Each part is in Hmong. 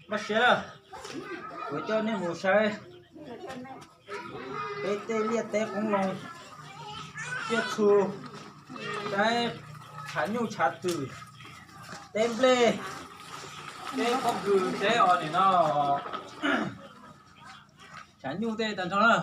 Npaj siab lawm, kuv coj nej mus saib peb tej liaj teb qoob loo, tsiaj txhu, saib tshav nyuj tshav twm, teb nplej, teb pob kws, teb os nim no, tshav nyuj tej tag nrho na.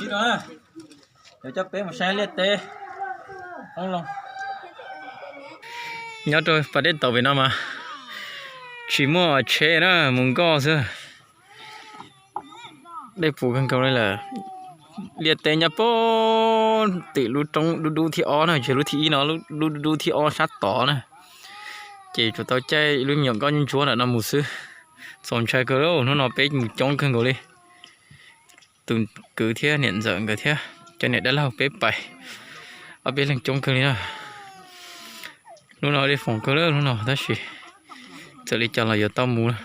Yuav coj peb mus saib liaj teb qoob loo. Nyob rau pas dej tauv pem no mas tsis muaj tsheb na, mus nkoj xwb. Dej puv kawg nkaus li lawm. Liaj teb nyob puag tim lub roob dub dub thib ob na, tsis lub thib ib no, lub dub dub thib ob sab tod na. Ces tsuas tau caij ib lub me nyuam nkoj ntsuab ntsuab ntawm no mus xwb. Txaus ntshai kawg, hnub no peb mus coob kawg nkaus li. Tus kwv thiab niam ntxawm nkawd thiab cov niam dab laug peb pais, ob peb leeg coob kawg li na. Hnub no dej foom kawg lawm hnub no tab sis txawm li cas los yuav tau mus na.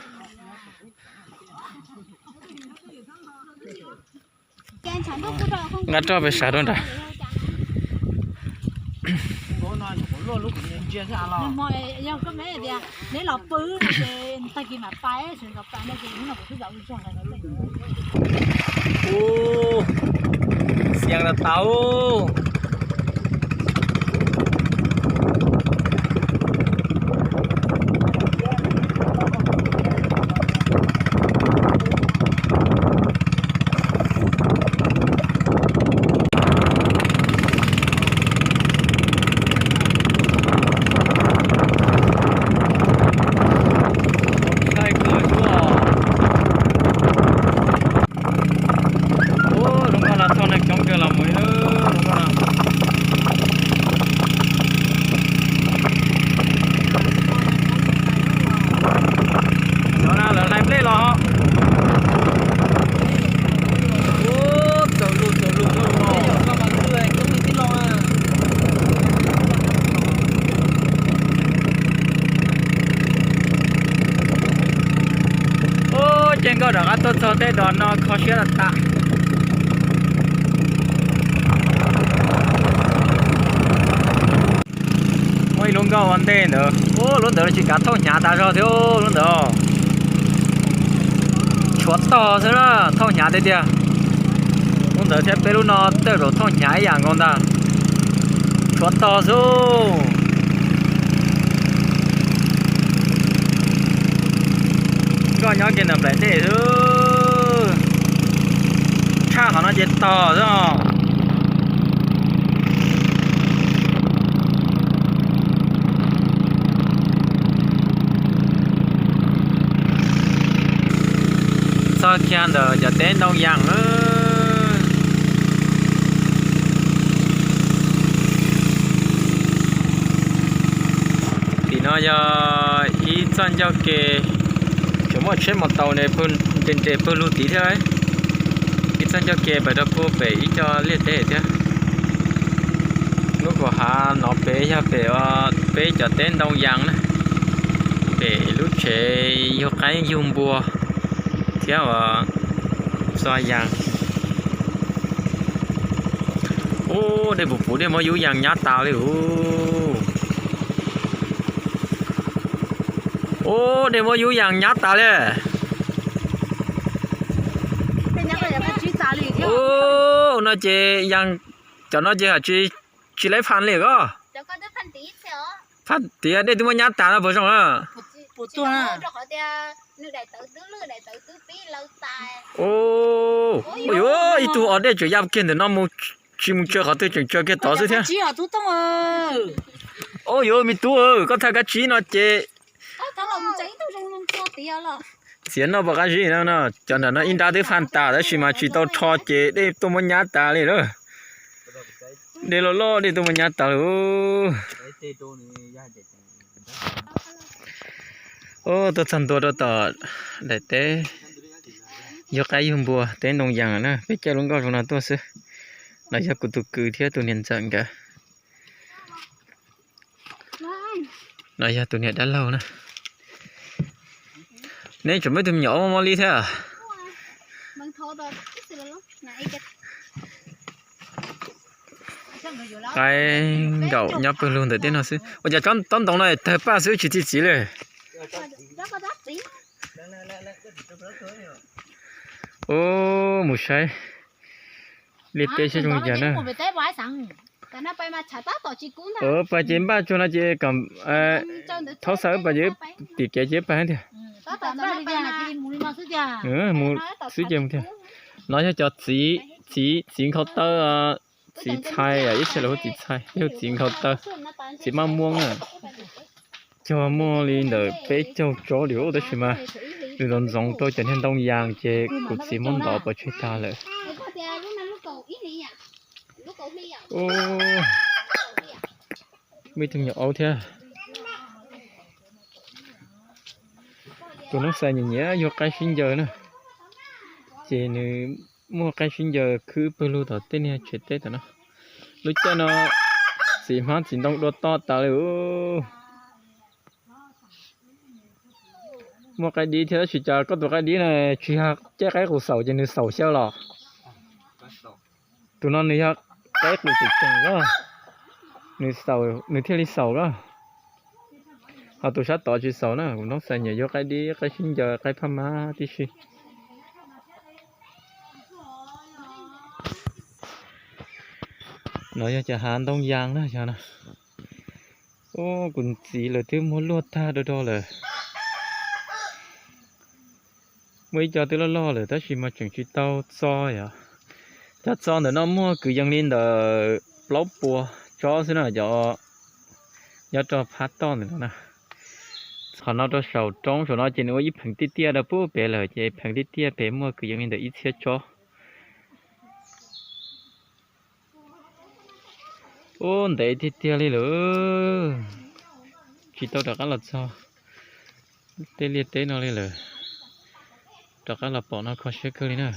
Nqa roj pes sav rau nrad. Xiam tas tas. Ub, lub nkoj no txog neeg coob kawg los mus li lub nkoj no. Cov no lawv hlais nplej los. Ub, txaus lus txaus lus txaus lus. Ub, ces nkoj rov qab tuaj txog tej dos no kho siab tas tas. Muaj ib lub nkoj ua ntej ntawd, ub, lub ntawd tsis kav thauj hnyav tas zog thiab lub ntawd. Tshuav tog xwb na, thauj hnyav tiag tiag. Lub ntawd thiab peb lub no tej zaum thauj hnyav ib yam nkaus ntag. Tshuav tog xwb. Nkoj nyob kiag ntawm nplaim dej xwb. Tshaj qhov no ces tog xwb os. Txog kiag ntawm cov teb ntoo yas. Tim no yog ib txoj ncauj ke, tseem muaj tsheb maus taus nres nres pawg lug tid thiab. Ib txoj ncauj ke pais rau puag pem ib co liaj teb thiab. Lub kaum hav no pem yog pem peb cov teb ntoo yas na, pem lub tsev yug qaib yug npua thiab ua txoj yas. Ub, dej puv puv dej muab yub yas nyab tas li ub. Ub, dej muab yub yas nyab tas li. Ub, no ces yas, cov no ces ha tsis, tsis laiv phaj li os. Phaj tias dej twb muab nyab tas no puas zoo na. Ub, yuav ib tug os dej tseem ya kiag ntawm no mus, tsis mus tsaws qhov twg tseem tsaws kiag tod xwb thiab. Ub, yuav me tub, koj thaj kab tsib no ces txiav noj pom qab zib no, cov ntawm no ib nrab twb phaj tas tab sis mas tsis tau rho ces dej tuaj muab nyab tas li lawm. Dej loj loj dej tuaj muab nyab tas li. Ub, tuaj txog ntua rau tom daim teb yug qaib yug npua teb ntoo yas na, peb caij lub nkoj zoo no tuaj xwb. No yog kuv tus kwv thiab tus niam ntxawm nkawd. No yog tus niam dab laug na. Neb tseem muaj ib tug me nyuam ob mob li thiab. Qaib nkaum nyob pawg lug ntawm tej no xwb. Ua cas tsob ntoo no tawg paj xwb tsis txi txiv li. Ub, mus saib liaj teb saib zoo li cas na. Pas ces npaj tsuag no ces kom thaub xa wb pas ces wb tim kev ces wb pais thiab tiag. Mus xwb ces mus tiag. No yog cov txiv, txiv nkhaus taw, txiv txhais, ib txhia lawv hu txiv txhais, peb hu txiv nkhaus taw, txiv maj muab na. Cog muaj li ntawm peb caug tsob li ub, tab sis mas nws ntxoov ntxoov rau cov niag ntoo yas ces kuv txiv muab ntov pov tseg tag lawm. Muaj ib tug me nyuam aub thiab. Tus noob xais nyiam nyiam yuag qaib sib ncaws na, ces nws muaj qaib sib ncaws khwb pawg lug tom tej niag tsev teb tom no. Lub caij no txiv hmab txiv ntoo dua toj tas li. Muaj qaib dib thiab tab sis cas koj tus qaib dib na tsis yog caij qaib qus xaus ces nws xaus xyaw los. Tus no nws yog qaib qus tseem tseem os, nws thiaj li xaus os. Ho tus sab tod tsis xaus na, kuv noob xais nyiam yuag qaib dib, qaib sib ncaws, qaib phaj mab tib si. No yog cov hav ntoo yas na yog no. Ub, kuv txiv lawv twb muab luaj tag do do lawm. Muaj ib co twb loj loj lawm tab sis mas tseem tsis tau txo yom. Cov txo ntawm no muaj kwv yees li ntawm plaub puas tsob xwb na cov nyob rau phab toj ntawm no na. Qhov no rau saum roob saum no ces nws ua ib pheev tiaj tiaj rau puag pem lawm ces pheev tiaj tiaj pem muaj kwv yees li ntawm ib txhiab tsob. Ub, ntev tiag tiag li lawm, tsis tau rov qab los txog tej liaj teb no li lawm. Rov qab los pom no kho siab kawg li na.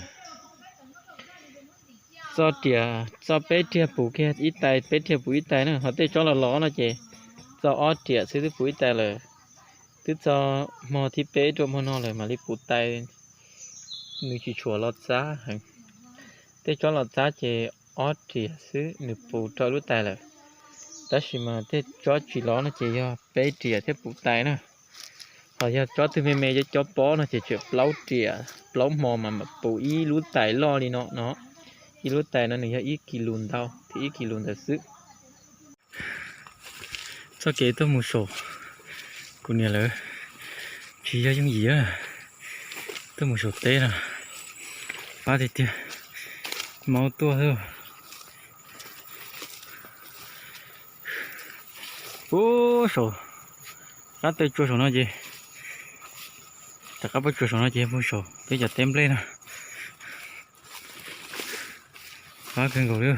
Txo riam, txo peb riam puv kiag ib tais, peb riam puv ib tais na, ho tej tsob los los no ces txo ob riam xwb twb puv ib tais lawm. Twb txo hmo thib peb rau hmo no lawm mam li puv tais, nws tsis tshua los txab heev. Tej tsob los txab ces ob riam xwb nws puv rau lub tais lawm. Tab sis mas tej tsob tsis los no ces yog peb riam thiab puv tais na. Ho yog tsob twg me me cov cov pob no ces tseem plaub riam, plaub hmo mas mam puv ib lub tais loj li no no. Ib lub tais no nws yog ib kis lus ntau thiab ib kis lus ntawd xwb. Txoj kev tuaj mus saum kuv niam lawv tsis yog yooj yim, tuaj mus saum teb no fab tiag tiag, maub tuaj xwb. Ub, saum qab taw tsua saum no ces, rov qab pab tsua saum no ces mus saum peb cov teb nplej no. Fab kawg nkaus li.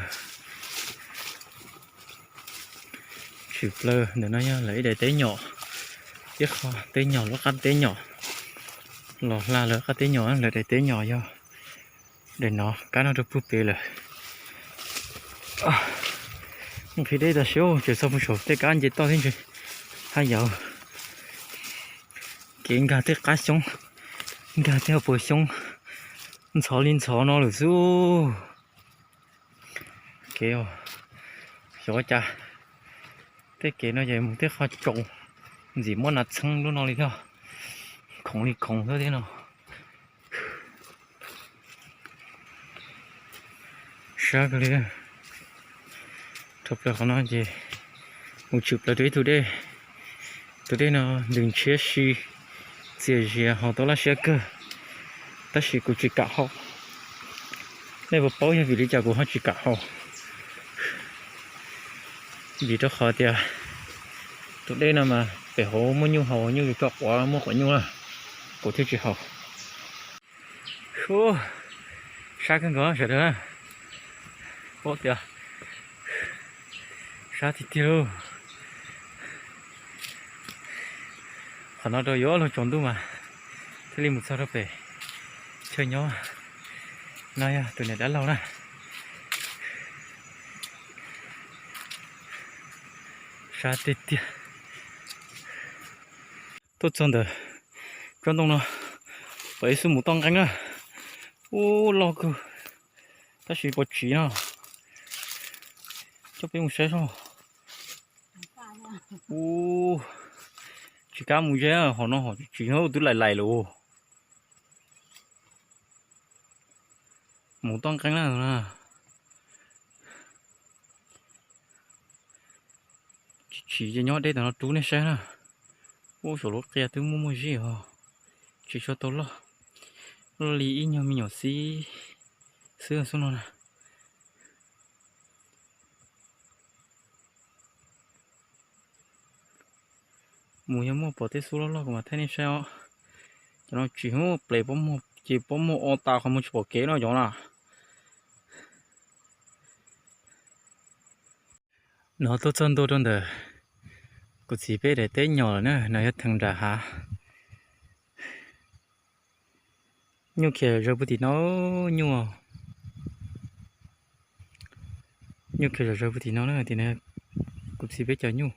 Tshwm plaws ntawm no yog lawv ib daim teb nyom, ib qho teb nyom, lub qab teb nyom, los hla lawv qab teb nyom, lawv daim teb nyom yog daim no, kab no rau puag pem lawm. Mus qhib deb tas siab, tseem txog mus saum tej kab nce toj thiab ntse. Haj yam, kev nkag tej qab xyoob, nkag tej hauv paus xyoob, ntxhov li ntxhov no lawm xwb. Kev, xyov ua cas tej kev no ces mus tej qhov tsaus, ntxim muab nas txheeb lub no li thiab, khoov li khoov xwb thiab no. Sab kawg li. Dhau plaws qhov no ces mus tshwm plaws rau ib tug dej. Tus dej no ntws ntshiab si, txias zias haus tau laj siab kawg, tab sis kuv tsis kam haus. Nej puas paub yog vim li cas kuv ho tsis kam haus? Vim rau qhov tias tus dej no mas pem hauv muaj nyuj haus, nyuj tso quav muaj quav nyuj na, kuv thiaj tsis haus. Sab kawg nkaus sawv daws, paub tias sab tiag tiag lauj. Qhov no rau yuav luag tsaus ntuj mas thiaj li mus txog rau pem chaw nyob. No yog tus niam dab laug na. Sab tiag tiag. Tuaj txog ntawm tsob ntoo no, pom ib xub mus toj nqeeb na. Ub, loj kawg, tab sis pom tsiv no. Coj peb mus saib seb. Ub, tsis kam mus ze, hom no hom tsiv no twb laim laim lawm. Mus toj nqeeb na. Tsis tsim ces nyob deb tom no rub nej saib na. Ub, saum lub qia twb muaj muaj zib os. Tsis tshua tau loj, loj li ib nyuag me nyuam xib xwb xub no na. Mus yog muaj pom tej xub loj loj kuv mam thaij nej saib os. Cov no tsis muaj ples, pob muag ces pob muag o tas qhov muag tsis pom kev no cov na. No tuaj txog ntua rau ntawm kuv txiv peb daim teb nyom lawm na, no yog theem nram hav. Nyuj khiav zawg puag tim no, nyuj, nyuj khiav zawg zawg puag tim no na, tim no kuv txiv peb cov nyuj.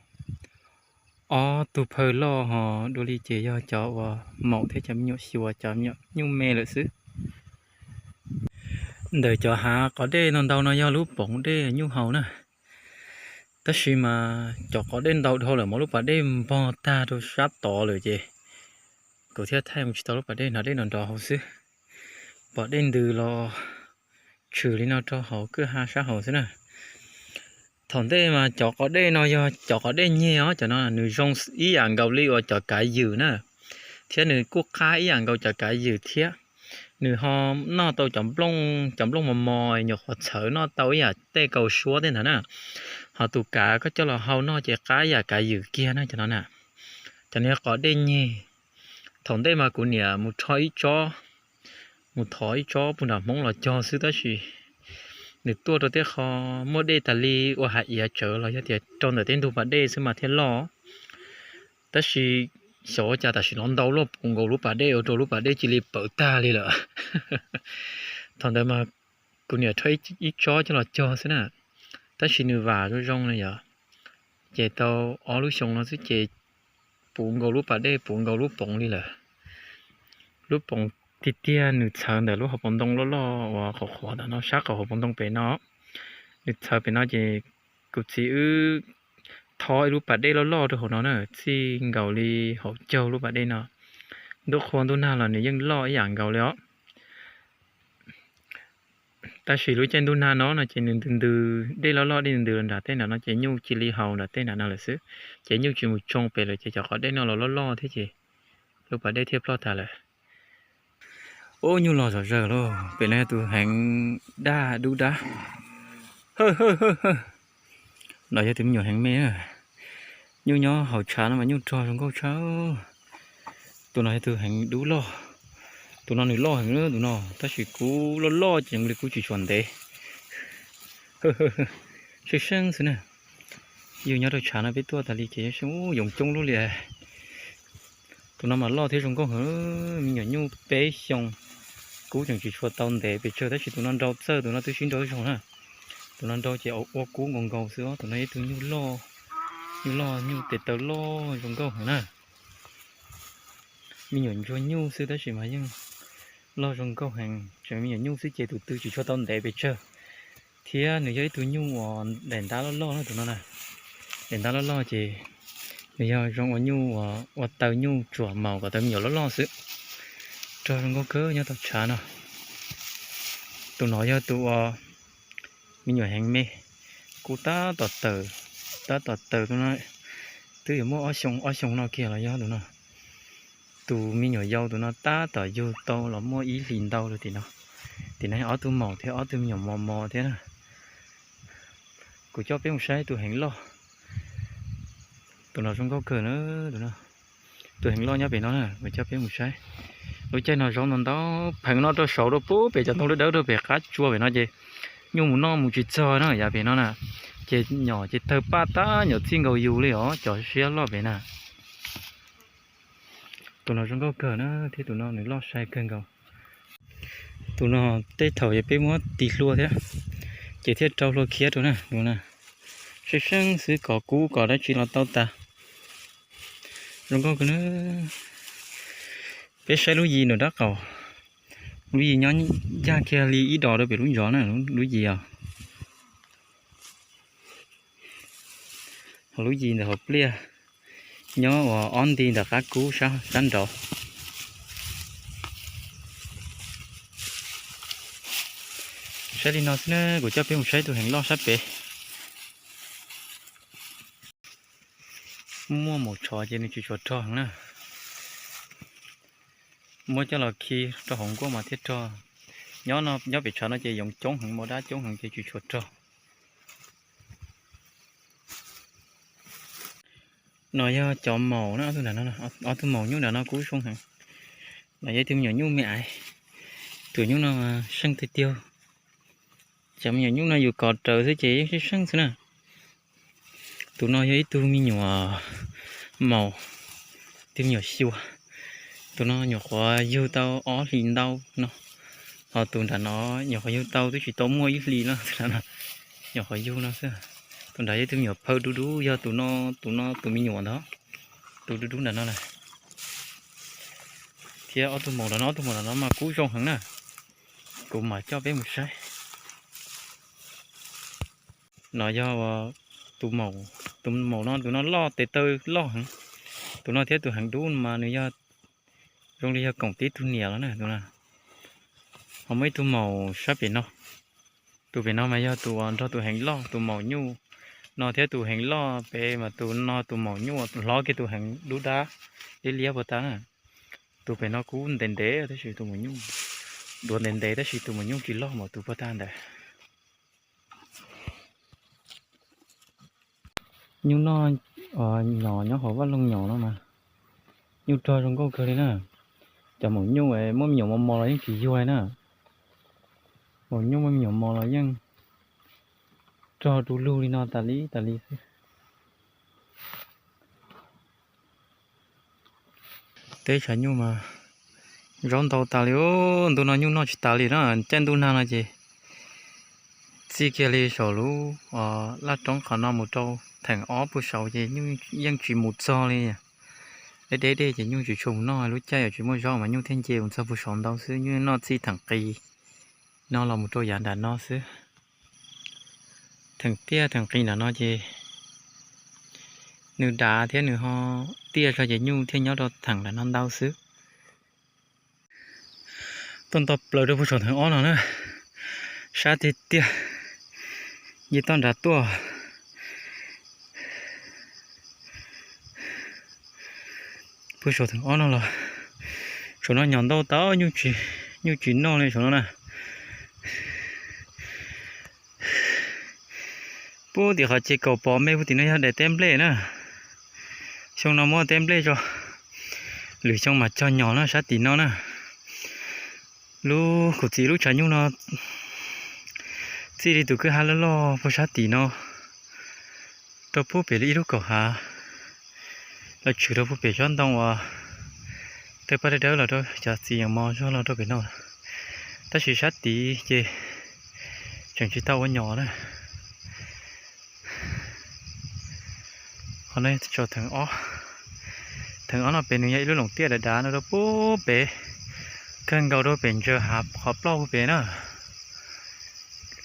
Ob tug phaw loj ho dua li ces yog cov uas maum thiab cov me nyuam xyuas, cov me nyuam nyuj me lawm xwb. Ntawm cov hav qos dej no ntau no yog lub poov dej nyuj haus na. Tab sis mas cov qos dej ntau dhau lawm mas lub pas dej npog tag rau sab tod lawm ces kuv thiaj thaij mus tsis tau lub pas dej, hnav dej nrov nrov hauv xwb. Pom dej ntws los tshwm li no rau hauv kwj ha sab hauv xwb na. Thaum ntej mas cov qos dej no yog cov qos dej nyeg os, cov no nws zoo ib yam nkaus li uas cov kav ywm na, thiab nws kuj qab ib yam nkaus cov kav ywm thiab. Nws ho noj tau cov nplooj, cov nplooj mos mos nyuam qhuav txhawv noj tau ib yam tej kaus suab tej ntawd na. Ho tus kav koj coj los hau noj ces qab ib yam kav ywm kiag na cov no na. Cov no yog qos dej nyeg. Thaum ntej mas kuv niam mus rho ib tsob, mus thov ib tsob puag nram Hmoob los cog xwb tab sis nws tuaj rau tej qho muaj dej tas li ua hav iav tsawv los yog tias rau ntawm tej ntug pas dej xwb mas thiaj loj. Tab sis xyov ua cas tam sim no ntau luaj puv nkaus lub pas dej ua rau lub pas dej cia li pawv tag li lawm. Thaum ntawd mas kuv niam rho ib tsob coj los cog xwb na, tab sis nws vam zoo zoo na yom, ces tau ob lub xyoo no xwb ces puv nkaus lub pas dej, puv nkaus lub poov li lawm. Lub poov tiag tiag nws txhawv ntawm lub hauv paus ntoo loj loj uas qhuav qhuav ntawm no, sab qhov hauv paus ntoo pem no. Nws txhawv pem no ces kuv txiv wb tho ib lub pas dej loj loj rau hauv no na, txij nkaus li hauv caug lub pas dej no. Ntuj qhua ntuj nag los nws yeej loj ib yam nkaus li os. Tab sis lub caij ntuj nag no no ces nws ntws ntws, dej loj loj dej ntws ntws los nram tej nram no ces nyuj cia li haus nram tej nram no lawm xwb. Ces nyuj tsis mus tsoo pem lawm ces cov qos dej no los loj loj thiab ces lub pas dej thiaj ploj tas lawm. Ub, nyuj los zom zaws lauj, pem no yog tus heev daj dub dab. No yog tus me nyuam heev me na. Nyuj nyob hauv tshav no mas nyuj rog zoo nkauj tshaj. Tus no yog tus heev dub loj. Tus no nws loj heev na tus no, tab sis kuv loj loj ces li kuv tsis tshua ntev. Seeb seeb xwb na. Yus nyob rau tshav no peb tuaj tas li ces seeb, yoov coob lub li. Tus no mas loj thiab zoo nkauj heev, me nyuam nyuj peb xyoo, kub tseem tsis tshua tau ntev pes tsawg tab sis tus no nrau txawj, tus no twb sib nrau ib zaug na. Tus no nrau ces ua kub nkaus nkaus xwb os, tus no yog ib tug nyuj loj, nyuj loj nyuj tes taw loj zoo nkauj heev na. Me nyuam ntsuag nyuj xwb tab sis mas yeej loj zoo nkauj heev, tseem me nyuam nyuj xwb ces tus twg tsis tshua tau ntev pes tsawg. Thiab nws yog ib tug nyuj uas daim ntab loj loj na tus no na. Daim ntab loj loj ces nws yog zoo ua nyuj uas ua taw nyuj tsuam maus kom tau me nyuam loj loj xwb. Rog zoo nkauj kawg nyob tom tshav no. Tus no yog tus uas me nyuam heev me, kub tab tom tawm, tab tom tawm tus no twb yuav muaj ob xyoo, ob xyoo no kiag los yog tus no. Tus me nyuam yau tus no tab tom yug tau los muaj ib hlis ntau rau tim no. Tim no ob tug maum thiab ob tug me nyuam mos mos thiab na. Kuv coj peb mus saib tus heev loj. Tus no zoo nkauj kawg na, tus no. Tus heev loj nyob pem no na, kuv coj peb mus saib. Lub caij no zaub ntau ntau, pheev no rau saud rau pub pem cov ntoo dawb dawb rau pem qab tsua pem no ces nyuj mus noj mus tsis txog na, yav pem no na. Ces nyom ces tawg paj tab nyom txij nkaus yus li os, cov siab loj pem na. Tus no zoo nkauj kawg na, thiab tus no nws loj sai kawg nkaus. Tus no tej thaum yog peb muab tis hlua thiab, ces thiaj rau hlua khiab rau na, tus no. Tseem seeb xwb, kov kub kov dab tsi los tau tas. Zoo nkauj kawg na. Peb saib lub yis nram dab qaum. Lub yis nyob ncaj kiag li ib dos rau pem lub ntsos na, lub yis os. Ho lub yis ntawm hauv pliaj nyob uas ob nti ntawm qab kub sab nraud. Saib li no xwb na, kuv coj peb mus saib tus heev loj sab pem. Muaj maum tshov ces nws tsis tshua rog heev na. Muab coj los khi rau hauv nkuaj mas thiaj rog. Nyob no, nyob pem tshav no ces yoov coob heev, maum dab coob heev ces tsis tshua rog. No yog cov maum na, ob tug nram no, ob tug maum nyuj nram no kub zoo heev. No yog ib tug me nyuam nyuj me aiv. Tus nyuj no seej tiag tiag. Cov me nyuam nyuj no yus kov raws xwb ces yeej seej seej xwb na. Tus no yog ib tug me nyuam maum, ib tug me nyuam xyuas. Tus no nyuam qhuav yug tau ob hlis ntau no. Ho tus nram no nyuam qhuav yug tau twb tsis tau muaj ib hlis no, nyuam qhuav yug no xwb. Tus nrad yog ib tug me nyuam phaw dub dub, yog tus no, tus no tus me nyuam ntawd, tus dub dub nram no lawm. Thiab ob tug maum nram no, ob tug maum nram no mas kub zoo heev na. Kuv mam coj peb mus saib. No yog tus maum, tus maum no, tus no loj, tes taw loj heev. Tus no thiab tus heev dub mas nws yog zoo li yog koom tib tug niam los na. Tus no ho muaj ib tug maum sab pem no. Tus pem no mas yog tus uas nrog tus heev loj, tus maum nyuj no thiab tus heev loj pem mas tus no tus maum nyuj hlob kiag tus heev dub dab liab liab puag ta na. Tus pem no kub ntev ntev tab sis tus maum nyuj, duav ntev ntev tab sis tus maum nyuj tsis loj npaum tus puag ta ntawd. Nyuj noj nyom nyob hauv vaj loog nyom no mas nyuj rog zoo nkauj kawg li na. Cov maum nyuj muab me nyuam mos mos los yeej tsis yuag li na. Maum nyuj muab me nyuam mos los yeej rog du lug li no tas li tas li xwb. Teb chaws nyuj mas zaub ntau tas li, ntu no nyuj noj tsis tas li na. Caij ntuj nag no ces txij kiag li saum lub laj roob qhov no mus rau theem ob puag saud ces nyuj yeej tsis mus txog li. Deb deb dej ces nyuj tsis tshua mus noj, lub caij uas tsis muaj zaub mas nyuj thiaj nce mus txog puag saud ntau xwb, nyuj noj txij theem qis no los mus rau yav nram no xwb. Theem tiaj theem qis nram no ces nws dav thiab nws ho tiaj zog ces nyuj thiaj nyob rau theem nram no ntau xwb. Tuaj nto plaws rau puag saum theem ob no na, sab tiag tiag, nce toj nrad tuaj. Puag saum theem ob no los, saum no nyom ntau tas, nyuj tsis noj li saum no na. Puag tim qhov ces kaum pom me puag tim no yog daim teb nplej na. Xyoo no muab teb nplej tso, lwm xyoo mas cog nyom na sab tim no na. Lub kuv txiv lub tshav nyuj no txij li tus kwj ha loj loj puag sab tim no rau puag pem li ib lub kaum hav, los tshwm rau puag pem tsob ntoo uas tej paj dawb dawb los rau cov txiv yeem mos zog los rau pem no. Tab sis sab tid ces tseem tsis tau ua nyom na. Qhov no tso theem ob, theem ob no pem nws yog ib lub loos tiaj dav dav no rau puag pem, kawg nkaus rau pem ntsaws hav qhov plaub puag pem na.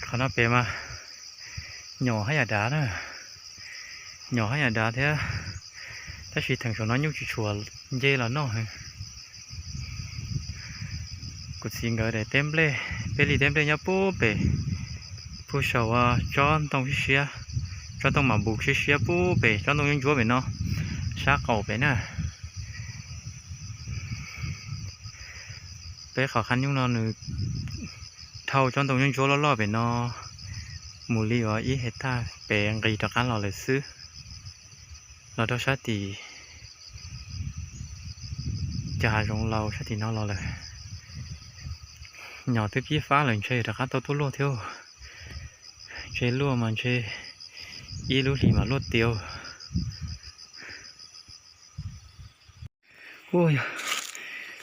Qhov no pem mas nyom haj yam dav na, nyom haj yam dav thiab, tab sis theem saum no nyuj tsis tshua nce los noj heev. Kuv txiv nkawd daim teb nplej, peb li teb nplej nyob puag pem, puag saum tsob ntoo siab siab, tsob ntoo mam npus siab siab puag pem tsob ntoo ntsuab ntsuab pem no, sab qaum pem na. Peb qhov qab nyuj no nws dhau tsob ntoo ntsuab ntsuab loj loj pem no mus li uas ib hais tag pem nqis rov qab los lawm xwb. Los rau sab tim cov hav zoov laus sab tim no los lawm. Nyom twb pib fab lawm ntshe rov qab tau tuaj luaj thiab. Ntshe luaj mas ntshe ib lub hlis mas luaj tiav. Ua yog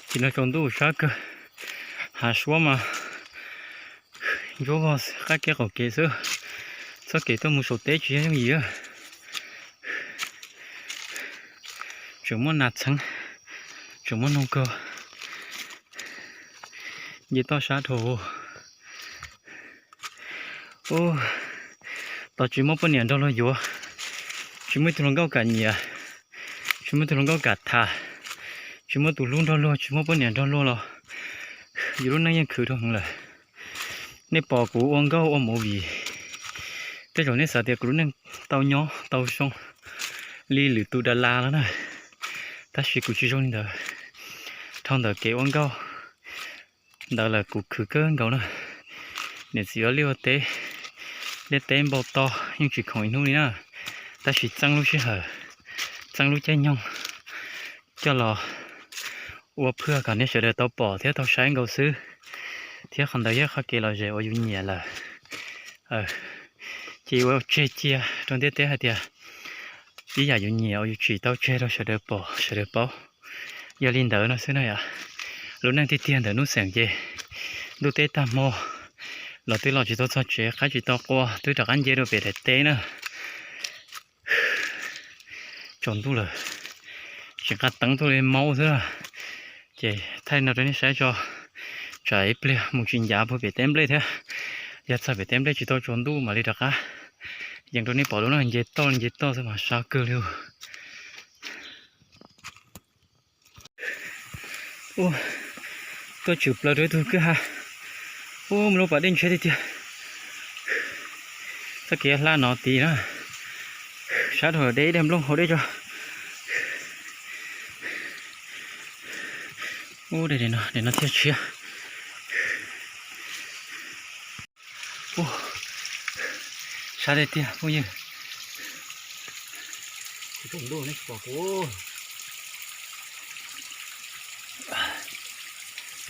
tim no tsaus ntuj sab kawg, hav suab mas ntsuab vog qab kev qaum kev xwb. Txoj kev tuaj mus saum teb tsis yog yooj yim. Tseem muaj nas txheeb, tseem muaj noog kawg. Nce toj sab dhau. Tos tsis muaj poj niam nrog luag yuav, tsis muaj ib tug hluas nkauj kam nyiam, tsis muaj ib tug hluas nkauj kam tham, tsis muaj tus hlub nrog luag, tsis muaj poj niam nrog luag los yus lub neej yeej khwv rau heev lawm. Nej pom kuv ua nkauj ua movie, tej zaum nej xav tias kuv lub neej tau nyob tau zoo li lwm tus das las los na, tab sis kuv tsis zoo li ntawd. Dhau ntawm kev ua nkauj ntawd lawm kuv khwv kawg nkaus na. Niam txiv ua liaj ua teb, liaj teb npau taws yeej tsis khoom ib hnub li na, tab sis txeeb lub sij hawm, txeeb lub caij nyoog coj los ua phwaj kom nej sawv daws tau pom thiab tau saib nkaus xwb. Thiab qhov ntawd yog qhov kev lom zem uas yus nyiam lawm. Ces yuav tseg cia rau ntiaj teb hais tias ib yam yus nyiam uas yus tsim tau tseg rau sawv daws pom sawv daws paub. Yog li ntawd no xwb na yom. Lub neej tiag tiag ntawm Nuj Xeem ces ntuj teb tag hmo los twb los tsis tau txog tsev, qaib tsis tau qua twb rov qab nce rau pem daim teb na. Tsaus ntuj lawm, tsis nqa teev tuaj li maub xwb. Ces thaij no rau nej saib tso, tsam ib pliag mus tsis ncav puag pem teb nplej thiab. Yog txog pem teb nplej tsis tau tsaus ntuj mam li rov qab yees rau nej pom dua na. Nce toj nce toj xwb mas sab kawg li. Tuaj tshwm plaws rau ib tug kwj ha. Ub, lub pas dej ntshiab tiag tiag. Txoj kev hla no tid na. Sab dhau deb, dej nplooj hau dej tso. Ub, daim no thiaj tshiab. Sab tiag tiag phooj ywg. Cov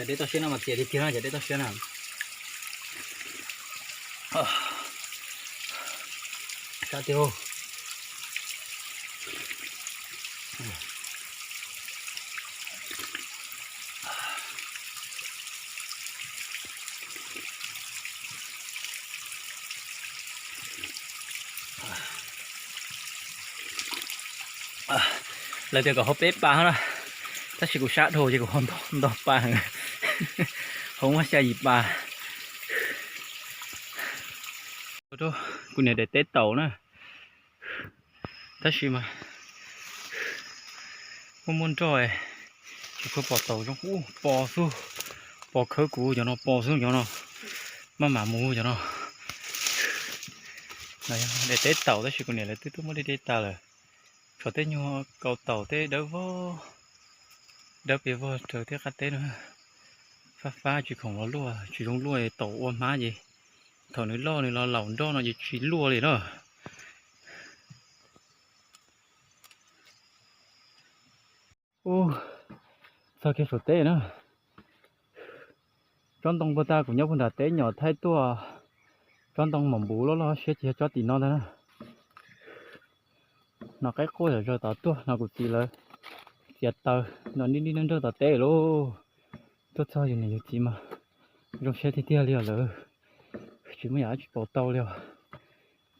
dej toj siab no mas txias tiag tiag no, cov dej toj siab na. Sab tiag. Lawv tias kom haus peb pas na, tab sis kuv sab dhau ces kuv haus ntau pas, haus muaj xya yim pas. Kuv niam daim teb taum na, tab sis mas muaj muaj nroj, tsis tshua pom taum zoo. Ub, pos xwb, pos khawb kuv cov no, pos xwb cov no, maj mam mus cov no. Daim teb taum tab sis kuv niam lawv twb tuaj muab dej de tas lawm. Tshuav tej nyuag kaus taum tej dawb vog, dawb pes vog raws tej qab teb no. Fab fab tsis khoom los luaj, tsis zoo luaj, taum ua hmab ces thaum nws loj nws los laum nroj no ces tsis luaj li na. Ub, txog kiag saum teb na. Tsob ntoo puag ta kuv nyob puag nram teb nyom thaij tuaj. Tsob ntoo mom npuv loj loj siab ces yog tsob tim no ntag na. No qaib quaj zom zaws tod tuaj no, kuv txiv lawv txiav taws no nij nij nrawj nrawj tom teb lauj. Tuaj txog yus niam yus txiv mas zoo siab tiag tiag li os lawm. Tsis muaj yam dab tsi pauv tau li os.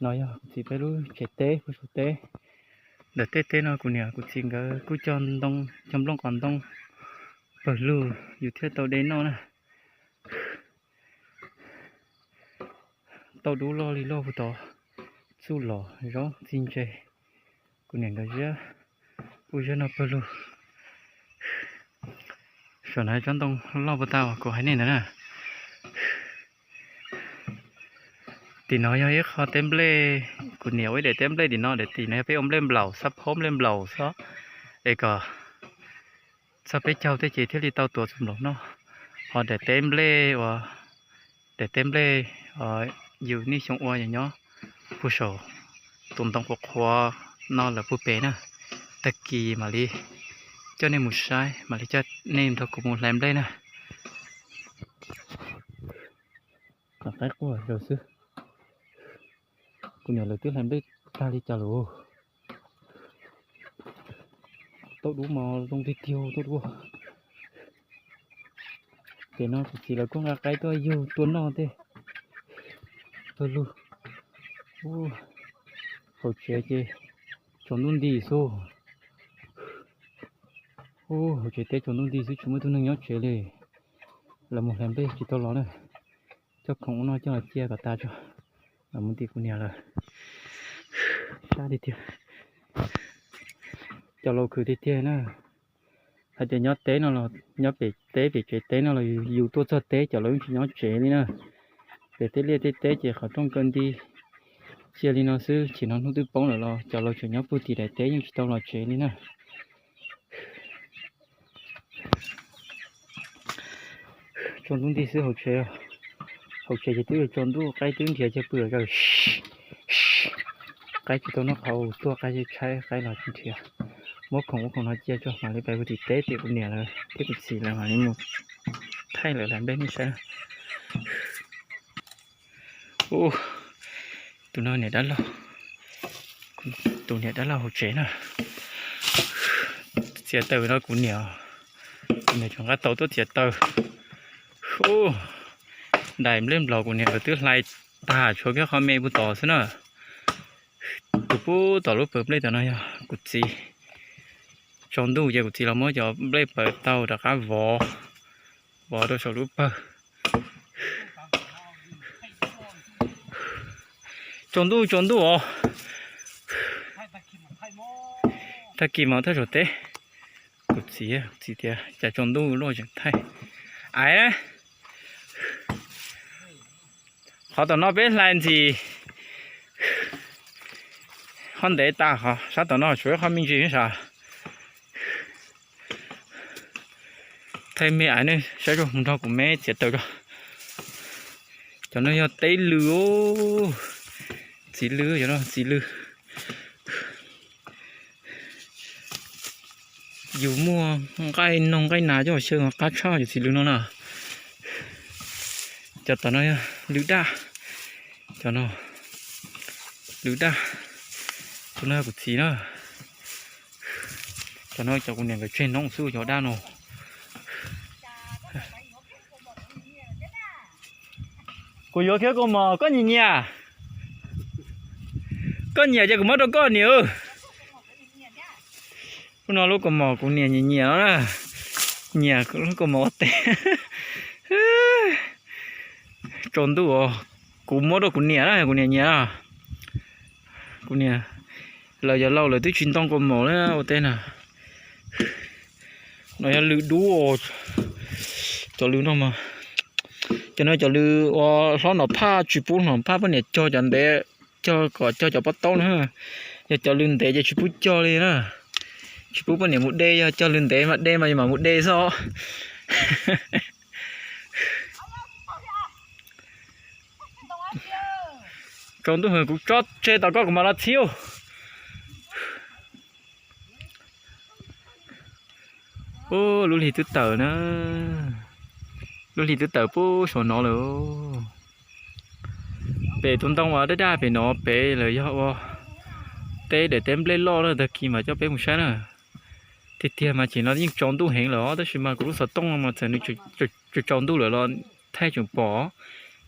No yog kuv txiv peb lub tsev teb puag saum teb. Ntawm tej teb no kuv niam kuv txiv nkawd kuj cog ntoo, cog nplooj qos ntoo pawg lug yus thiaj tau de noj na. Tauj dub loj li loj puag tod, txuj lom zaub txi ntse, kuv niam nkawd ziab kuj ziab noj pawg lug. Saum no tsob ntoo loj puag ta uas kuv hais nej ntawd na. Tim no yog ib qho teb nplej, kuv niam ua ib daim teb nplej tim no, daim tim no yog peb ua nplej nplaum xab phob, nplej nplaum xwb, es kom txog peb caug tej ces thiaj li tau tuav txuas nplaum noj. Ho daim teb nplej uas, daim teb nplej yus niaj xyoo ua yus nyob puag saum tus ntoo qhuav qhuav no lawm puag pem na. Tag kis mam li coj nej mus saib, mam li coj nej nrog kuv mus hlais nplej na. Qaib quaj zom zaws xwb. Kuv niam lawv twb hlais nplej tag li cas lawm. Tauj dub mas zoo tiag tiag tauj dub. Ces no kuv txiv lawv kuj nqa qaib tuaj yug tuaj noj tej pawg lug. Ub, hauv tsev ces tsaus ntuj nti xwb. Ub, hauv tsev teb tsaus ntuj nti xwb, tsis muaj ib tug neeg nyob tsev li. Lawv mus hlais nplej tsis tau los na. Coj khoom ub no coj los cia kom tas tso, mam mus tim kuv niam lawm. Sab tiag tiag. Cov laus khwv tiag tiag na. Hais tias nyob teb no los nyob pem teb pem tsev teb no los yus tuaj txog teb cov laus yeej tsis nyob tsev li na. Pem tej liaj tej teb ces qhov rooj kaw nti cia li no xwb, chim no hnub twb poob lawm los cov laus tseem nyob puag tim daim teb yeej tsis tau los tsev li na. Tsaus ntuj nti xwb hauv tsev. Hauv tsev ces twb yuav tsaus ntuj, qaib twb nrhiav cov pw lawm. Qaib tsis tau noj qhauv, tuaj qaib tshaib qaib los tsis nrhiav. Muab khoom ub khoom no cia tso mam li pais hu tim teb tim kuv niam lawv thiab kuv txiv lawv mam li mus thaij lawv hlais nplej nej saib. Ub, tus no niam dab laug, tus niam dab laug hauv tsev na. Txiav taws no kuv niam, kuv niam tseem nqa tau tuaj txiav taws. Ub, daim nplej nplaum kuv niam nkawd twb hlais tag tshuav kiag qhov me puag tod xwb na. Tus puag tom lub pawg nplej tom no yog kuv txiv. Tsaus ntuj ces kuv txiv los muab cov nplej pawv tau rov qab vov, vov rau saum lub pawg. Tsaus ntuj tsaus ntuj os. Tag kis mas thaij saum teb. Kuv txiv, kuv txiv tias cas tsaus ntuj luaj tseem thaij. Ais, qhov tom no peb hlais ntxim, qhov ntev tas, qhov sab tom no tshuav ib qho me ntsis sav. Thaij me ais nej saib, mus nrog kuv me txiav taws tso. Cov no yog teb lws, txiv lws, cov no txiv lws. Yus muaj nqaij noog nqaij nas coj xyaw qab tshaj yus txiv lws no na. Cov tom no yog lws daj, cov no lws daj, tus no yog kuv txiv na. Cov no cov kuv niam nkawd tseg noob xwb cov daj no. Kuv yuav kiag kaus mom koj nyiam nyiam. Koj nyiam ces kuv muab rau koj niam. Lub no lub kaus mom kuv niam nyiam nyiam no na. Nyiam lub kaus mom ua teb. Tsaus ntuj os, kuv muab rau kuv niam na, kuv niam nyiam na. Kuv niam, lawv yog laus lawv twb tsis ntoo kaus mom na ua teb na. No yog lws dub, cov lws no mas, cov no cov lws ua hlob Nom Phaj tsis pub Nom Phaj poj niam cog cov ntev, cog kom cog cov pob taub na. Yog cov lws ntev ces tsis pub cog li na. Tsis pub poj niam mus de, yog cog lws ntev mas de mas yus mam mus de xwb. Tsaus ntuj heev, kuv tso tseg tom koj kuv mam los txhib. Ub, lub hli twb tawm na. Lub hli twb tawm puag saum no lawm. Pem tus ntoo uas daj daj pem no pem lawm yog ua teb daim teb nplej loj na, tag kis mas coj peb mus saib na. Tiag tiag mas chim no yeej tsaus ntuj heev lawm os, tab sis mas kuv lub xov tooj no mas txawm nws tsaus tsaus ntuj lawm los thaij tseem pom.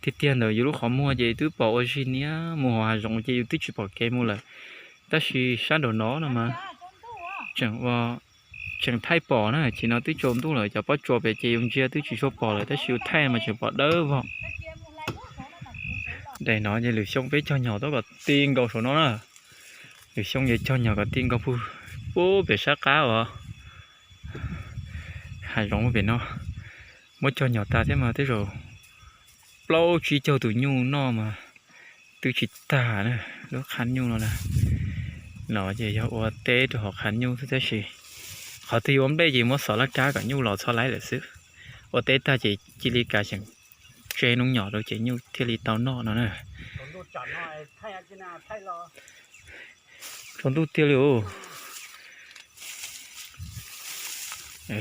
Tiag tiag ntawm yus lub qhov muag ces twb pom ua zig niab mus hauv hav zoov ces yus twb tsis pom kev mus lawm. Tab sis sab nraum no no mas tseem ua, tseem thaij pom na, chim no twb tsaus ntuj lawm cov pob tsuas pem ces yus ntsia twb tsis tshua pom lawm tab sis yus thaij mas tseem pom dawb vog. Daim no ces lwm xyoo peb cog nyom tuaj kom ti nkaus saum no na. Lwm xyoo ces cog nyom kom ti nkaus puag pem sab qab uas hav zoov pem no. Muab cog nyom tas thiab mas tej zaum plaub tsib caug tus nyuj noj mas twb tsis tag na, lub qhab nyuj no na. No ces yog ua teb rau hauv qhab nyuj xwb tab sis qhov twg yuav ua nplej ces muab xov laj rab kom nyuj los txhob laib lawm xwb. Ua teb tag ces cia li kav xyeem tseb noob nyom rau ces nyuj thiaj li tau noj no na. Tsaus ntuj tiag li os.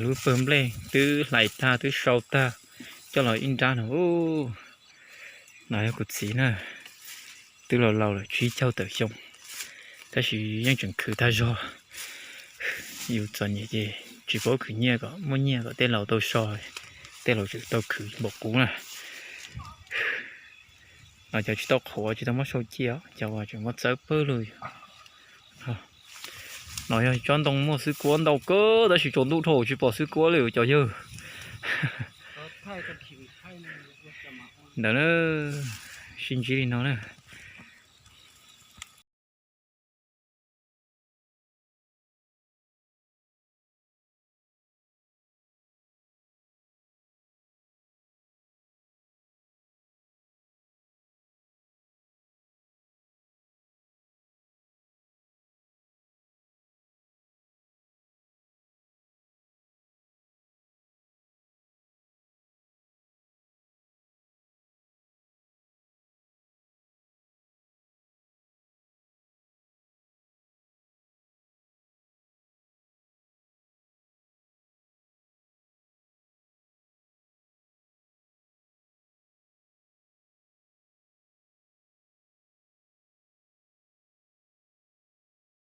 Lub pawg nplej twb hlais tag twb sau tag, coj los ib nrab no. No yog kuv txiv na, twb laus laus lawm tsib caug tawm xyoo, tab sis yeej tseem khwv tag zog. Yus txom nyem ces tsis paub khwv nyiaj kom muaj nyiaj kom tej laus tau so, tej laus tseem tau khwv npaum kuv na. Cov tsis tau qhuav tsis tau muab sau cia, cov uas tseem muab txawb pawg lug. No yog tsob ntoo muaj xwb kuab ntau kawg tab sis tsaus ntuj dhau tsis pom xwb kuab li cov yawg. Ntawd na, sib ntsib li no na.